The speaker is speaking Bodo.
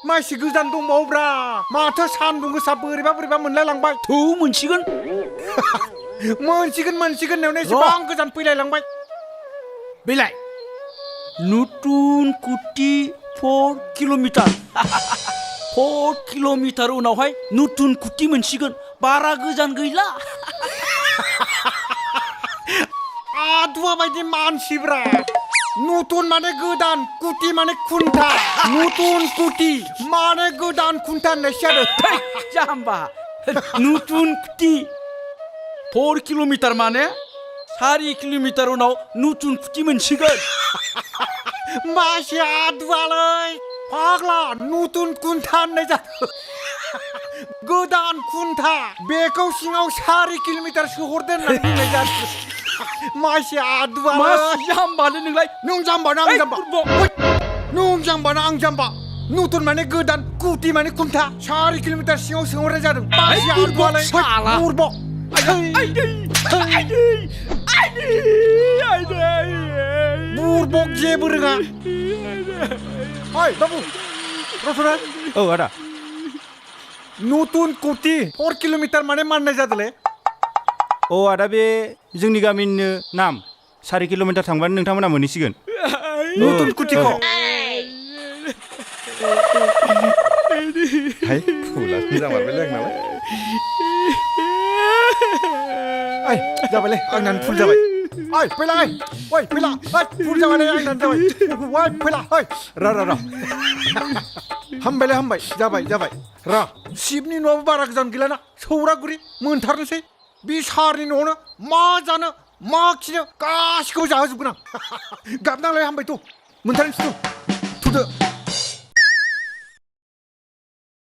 मानसि गोजान दंबावोब्रा माथो सान्दुं गोसा बोरैबा मोनलायलांबाय थौ मोनसिगोन मोनसिगोन एसेबां गोजान फैलायलांबाय बेलाय नतुन कुटि 4 किल'मिटार 4 किल'मिटार उनावहाय नतुन कुटि मोनसिगोन बारा गोजान गैला आदुवा बायदि मानसिब्रा नतुन माने गोदान कुटि माने खुन्था नतुन कुटि माने गोदान खुन्था होननायसो जादों जाम्बा नतुन कुटि 4 किल'मिटार माने 4 किल'मिटार उनाव नतुन कुटि मोनसिगोन मासि आदुवालै फाग्ला नतुन खुन्था होननाय जादों गोदान खुन्था बेखौ सिङाव 4 किल'मिटार सोहरदो होननानै बुंनाय जादों मासि आदुवा मा जाम्बालै नोंलाय नों जाम्बा ना आं जाम्बा नों जाम्बा ना आं जाम्बा नतुन माने गोदान कुटि माने खुन्था 4 किल'मिटार सिङाव सोहरनाय जादों मासि आदुवालै बुरबक बुरबक जेबो रोङा ओइ बाबु रसना औ आदा नतुन कुटि 4 किल'मिटार माने माननाय जादोंलै औ आदा बे जोंनि गामिनिनो नाम 4 किल'मिटार थांबानो नोंथांमोना मोनहैसिगोन नतुन कुटिखौ हाय फुला मोजां मारबायलै आं नालाय ओइ जाबायलै आंनानो फुल जाबाय ओइ फैला ओइ फैला फुल जाबायलै आंनानो जाबाय ओइ फैला ओइ र हामबाय जाबाय र शिबनि न'आबो बारा गोजान गैलाना सौरागुरि मोनथारनोसै बे सारनि न'आवनो मा जानो मा खिनो गासिखौबो जाहोजोबगोन आं गाबनांलाय हामबायथ' मोनथारनोसै थुदो